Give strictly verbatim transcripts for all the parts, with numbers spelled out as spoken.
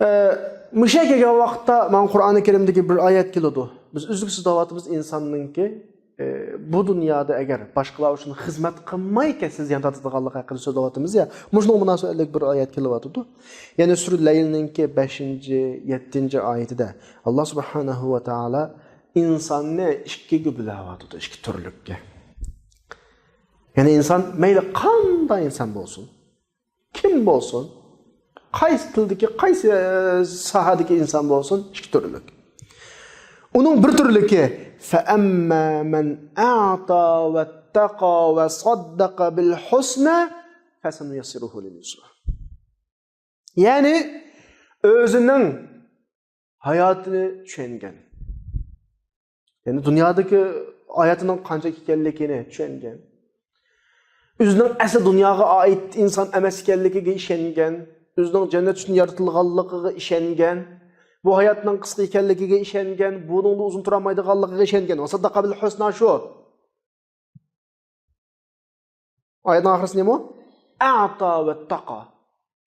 ئە، مۇشۇ يەرگە كەلگەن ۋاقىتتا ماڭا قۇرئانى كەرىمدىكى بىر ئايەت كېلىدۇ. بىز ئۈزلۈكسىز دەۋاتىمىز ئىنساننىڭكى، ئە، بۇ دۇنيادا ئەگەر باشقىلار ئۈچۈن خىزمەت قىلمايكەن، سىز زىيان تارتىدىغانلىقى ھەققىدە سۆزلەۋاتىمىز يا. مۇشۇنىڭغا مۇناسىۋەتلىك بىر ئايەت كېلىۋاتىدۇ. يەنى سۈرە لەيلنىڭكى بەشىنچى، يەتتىنچى ئايىتىدە ئاللا سۇبھانەھۇ ۋە تائالا ئىنساننى ئىككىگە بۆلۈۋاتىدۇ، ئىككى تۈرلۈككە. يەنى ئىنسان مەيلى قانداق ئىنسان بولسۇن، كىم بولسۇن، قايسى تىلدىكى، قايسى، ئە، ساھەدىكى ئىنسان بولسۇن، ئىككى تۈرلۈك. ئۇنىڭ بىر تۈرلۈكى، فَأَمَّا مَنْ أَعْطَى وَاتَّقَى وَصَدَّقَ بِالْحُسْنَى فَسَنُيَسِّرُهُ لِلْيُسْرَى. يەنى ئۆزىنىڭ ھاياتىنى چۈشەنگەن. يەنى دۇنيادىكى ھاياتىنىڭ قانچىلىك ئىكەنلىكىنى چۈشەنگەن. ئۆزىنىڭ ئەسلى دۇنياغا ئائىت ئىنسان ئەمەس ئىكەنلىكىگە ئىشەنگەن. ئۆزىنىڭ جەننەت ئۈچۈن يارىتىلغانلىقىغا ئىشەنگەن. بۇ ھاياتنىڭ قىسقا ئىكەنلىكىگە ئىشەنگەن. بۇنىڭدا ئۇزۇن تۇرالمايدىغانلىقىغا ئىشەنگەن. ۋە سەددەقە بىل ھۇسنا شۇ. ئايەتنىڭ ئاخىرسى نېمە؟ ئەتا ۋەتتەقا.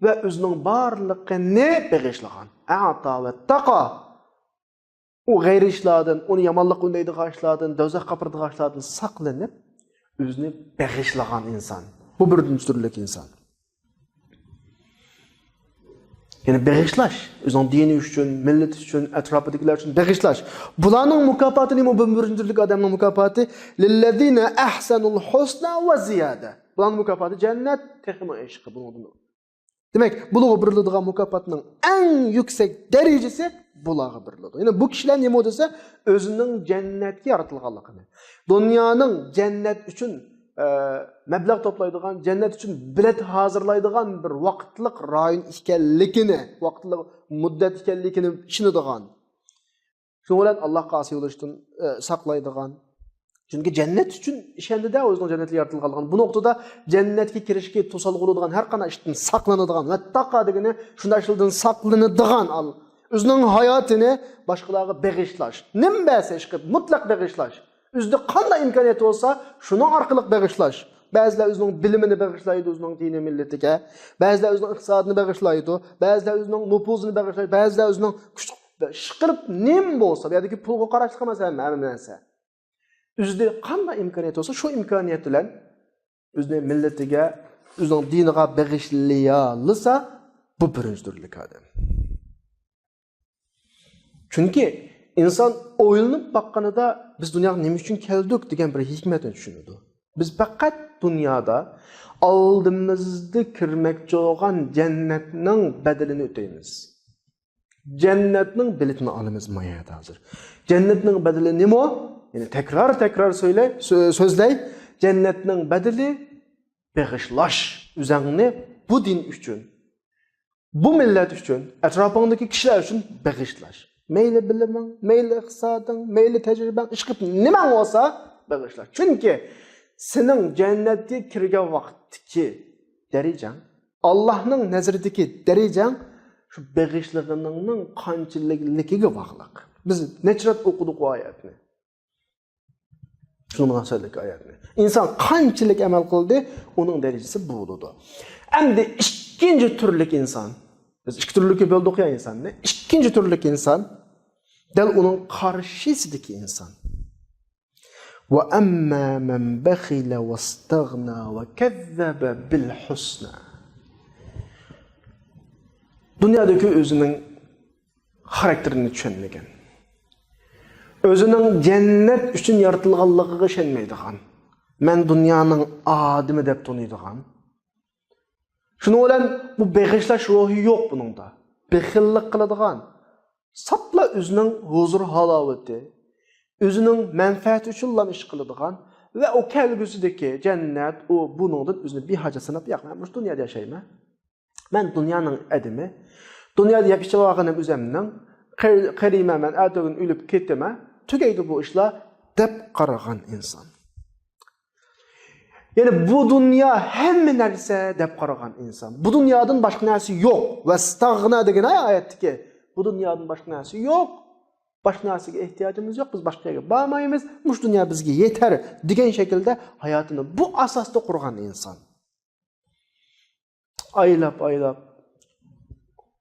ۋە ئۆزىنىڭ بارلىقىنى بېغىشلىغان. ئەتا ۋەتتەقا. ئۇ غەيرىي ئىشلاردىن، ئۇنى يامانلىققا ئۈندەيدىغان ئىشلاردىن، دوزاخقا ئاپىرىدىغان ئىشلاردىن ساقلىنىپ، ئۆزىنى بېغىشلىغان ئىنسان. بۇ بىرىنچى تۈرلۈك ئىنسان. يەنى بېغىشلاش، ئۆزىنىڭ دىنى ئۈچۈن، مىللىتى ئۈچۈن، ئەتراپىدىكىلەر ئۈچۈن بېغىشلاش. بۇلارنىڭ مۇكاپاتى نېمە؟ بۇ بىرىنچى تۈرلۈك ئادەمنىڭ مۇكاپاتى، لىللەزىنە ئەھسەنۇل ھۇسنا ۋە زىيادە. بۇلارنىڭ مۇكاپاتى جەننەت، تېخىمۇ ئېشىقى بۇنىڭدىن. دېمەك، بۇلارغا بېرىلىدىغان مۇكاپاتنىڭ ئەڭ يۈكسەك دەرىجىسى بۇلارغا بېرىلىدۇ. يەنى بۇ كىشىلەر نېمە دېسە، ئۆزىنىڭ جەننەتكە يارىتىلغانلىقىنى، دۇنيانىڭ جەننەت ئۈچۈن، ئە، مەبلەغ توپلايدىغان، جەننەت ئۈچۈن بېلەت ھازىرلايدىغان بىر ۋاقىتلىق رايون ئىكەنلىكىنى، ۋاقىتلىق مۇددەت ئىكەنلىكىنى ئىشىنىدىغان، شۇنىڭ بىلەن ئاللاھقا ئاسىي بولۇشتىن، ئە، ساقلايدىغان. چۈنكى جەننەت ئۈچۈن ئىشەندى-دە، ئۆزىنىڭ جەننەتكە يارىتىلغانلىقىنى. بۇ نۇقتىدا جەننەتكە كىرىشكە توسالغۇ بولىدىغان ھەر قانداق ئىشتىن ساقلىنىدىغان، ۋەتتەقا دېگىنى شۇنداق ئىشلاردىن ساقلىنىدىغان، ئال-، ئۆزىنىڭ ھاياتىنى باشقىلارغا بېغىشلاش. نېمە بەرسە ئىشقىلىپ، مۇتلەق بېغىشلاش. ئۆزىدە قانداق ئىمكانىيەت بولسا، شۇنىڭ ئارقىلىق بېغىشلاش. بەزىلەر ئۆزىنىڭ بىلىمىنى بېغىشلايدۇ ئۆزىنىڭ دىنىي مىللىتىگە. بەزىلەر ئۆزىنىڭ ئىقتىسادىنى بېغىشلايدۇ. بەزىلەر ئۆزىنىڭ نوپۇزىنى بېغىشلايدۇ. بەزىلەر ئۆزىنىڭ كۈچ، ئىشقىلىپ نېمە بولسا، بۇ يەردىكى پۇلغا قاراشلىق ئەمەس ھەممە، ھەممە نەرسە. ئۆزىدە قانداق ئىمكانىيەت بولسا، شۇ ئىمكانىيەت بىلەن ئۆزىنى مىللىتىگە، ئۆزىنىڭ دىنىغا بېغىشلىيالىسا، بۇ بىرىنچى تۈرلۈك ئادەم. چۈنكى ئىنسان ئويلىنىپ باققىنىدا، بىز دۇنياغا نېمە ئۈچۈن كەلدۇق دېگەن بىر ھېكمەتنى چۈشىنىدۇ. بىز پەقەت دۇنيادا ئالدىمىزدا كىرمەكچى بولغان جەننەتنىڭ بەدىلىنى ئۆتەيمىز. جەننەتنىڭ بېلىتىنى ئالىمىز ما يەردە ھازىر. جەننەتنىڭ بەدىلى نېمە؟ يەنى تەكرار، تەكرار سۆيلەي، سۆ-، سۆزلەي. جەننەتنىڭ بەدىلى بېغىشلاش. ئۆزەڭنى بۇ دىن ئۈچۈن، بۇ مىللەت ئۈچۈن، ئەتراپىڭدىكى كىشىلەر ئۈچۈن بېغىشلاش. مەيلى بىلىمىڭ، مەيلى ئىقتىسادىڭ، مەيلى تەجرىبەڭ، ئىشقىلىپ نېمەڭ بولسا بېغىشلاش. چۈنكى سېنىڭ جەننەتكە كىرگەن ۋاقىتتىكى دەرىجەڭ، ئاللاھنىڭ نەزىرىدىكى دەرىجەڭ شۇ بېغىشلىغىنىڭنىڭ قانچىلىكىگە باغلىق. بىز نەچچە رەت ئوقۇدۇق ئۇ ئايەتنى. شۇنىڭ مۇناسىۋەتلىك ئايەتنى. ئىنسان قانچىلىك ئەمەل قىلدى، ئۇنىڭ دەرىجىسى بۇ بولىدۇ. ئەمدى ئىككىنچى تۈرلۈك ئىنسان. بىز ئىككى تۈرلۈككە بۆلدۇق يا ئىنساننى. ئىككىنچى تۈرلۈك ئىنسان، دەل ئۇنىڭ قارشىسىدىكى ئىنسان. وَأَمَّا مَنْ بَخِلَ وَاسْتَغْنَى وَكَذَّبَ بِالْحُسْنَى. دۇنيادىكى ئۆزىنىڭ خاراكتېرىنى چۈشەنمىگەن، ئۆزىنىڭ جەننەت ئۈچۈن يارىتىلغانلىقىغا ئىشەنمەيدىغان، مەن دۇنيانىڭ ئادىمى دەپ تونۇيدىغان، شۇنىڭ بىلەن بۇ بېغىشلاش روھى يوق بۇنىڭدا. بېخىللىق قىلىدىغان، ساپلا ئۆزىنىڭ ھۇزۇر ھالاۋىتى، ئۆزىنىڭ مەنپەئەتى ئۈچۈنلا ئىش قىلىدىغان ۋە ئۇ كەلگۈسىدىكى جەننەت، ئۇ بۇنىڭدىن ئۆزىنى بىھاجەت ساناپ، ياق، مەن مۇشۇ دۇنيادا ياشايمەن. مەن دۇنيانىڭ ئادىمى. دۇنيادا يەپ ئىچىۋالغىنىم ئۆزۈمنىڭ. قېرى-، قېرىيمەن مەن، ئەتىگۈن ئۆلۈپ كېتىمەن. تۈگەيدۇ بۇ ئىشلار، دەپ قارىغان ئىنسان. يەنى بۇ دۇنيا ھەممە نەرسە دەپ قارىغان ئىنسان. بۇ دۇنيادىن باشقا نەرسە يوق. ۋەستەغنا دېگەن ئايەتتىكى، بۇ دۇنيادىن باشقا نەرسە يوق. باشقا نەرسىگە ئېھتىياجىمىز يوق. بىز باشقا يەرگە بارمايمىز. مۇشۇ دۇنيا بىزگە يېتەر دېگەن شەكىلدە ھاياتىنى بۇ ئاساستا قۇرغان ئىنسان. ئايلاپ، ئايلاپ،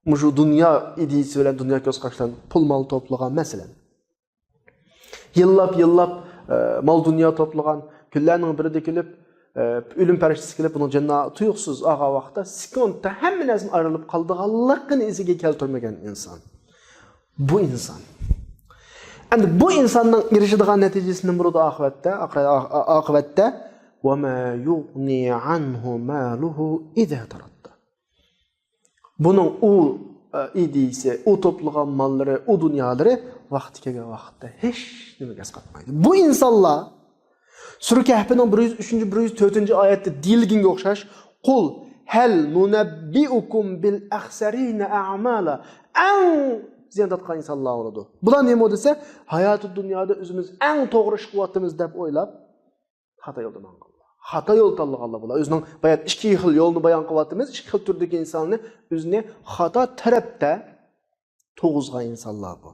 مۇشۇ دۇنيا ئىدىيىسى بىلەن، دۇنيا كۆز قاراش بىلەن پۇل مال توپلىغان، مەسىلەن. يىللاپ، يىللاپ، ئە، مال دۇنيا توپلىغان، كۈنلەرنىڭ بىرىدە كېلىپ، ئە، ئۆلۈم پەرىشتىسى كېلىپ، بۇنىڭ جېنىنى تۇيۇقسىز ئالغان ۋاقىتتا، سېكۇنتتا ھەممە نەرسىدىن ئايرىلىپ قالىدىغانلىقىنى ئېسىگە كەلتۈرمىگەن ئىنسان. بۇ ئىنسان. ئەمدى بۇ ئىنساننىڭ ئېرىشىدىغان نەتىجىسى نېمە بولىدۇ ئاقىۋەتتە؟ ئاقىۋەتتە، وما يغني عنه ماله إذا تردى. بۇنىڭ ئۇ، ئە، ئىدىيىسى، ئۇ توپلىغان ماللىرى، ئۇ دۇنيالىرى ۋاقتى كەلگەن ۋاقىتتا ھېچ نېمىگە ئەسقاتمايدۇ. بۇ ئىنسانلار سۈرە كەھپىنىڭ بىر يۈز ئۈچىنچى، بىر يۈز تۆتىنچى ئايەتتە دېيىلگىنىگە ئوخشاش، قل هل ننبئكم بالأخسرين أعمالا. ئەڭ زىيان تارتقان ئىنسانلار بولىدۇ. بۇلار نېمە دېسە، ھاياتى دۇنيادا ئۆزىمىز ئەڭ توغرا ئىش قىلىۋاتىمىز دەپ ئويلاپ، خاتا يولدا ماڭغانلار. خاتا يول تاللىغانلار بۇلار. ئۆزىنىڭ بايا ئىككى خىل يولنى بايان قىلىۋاتىمىز. ئىككى خىل تۈردىكى ئىنساننى ئۆزىنى خاتا تەرەپتە تۇرغۇزغان ئىنسانلار بۇ.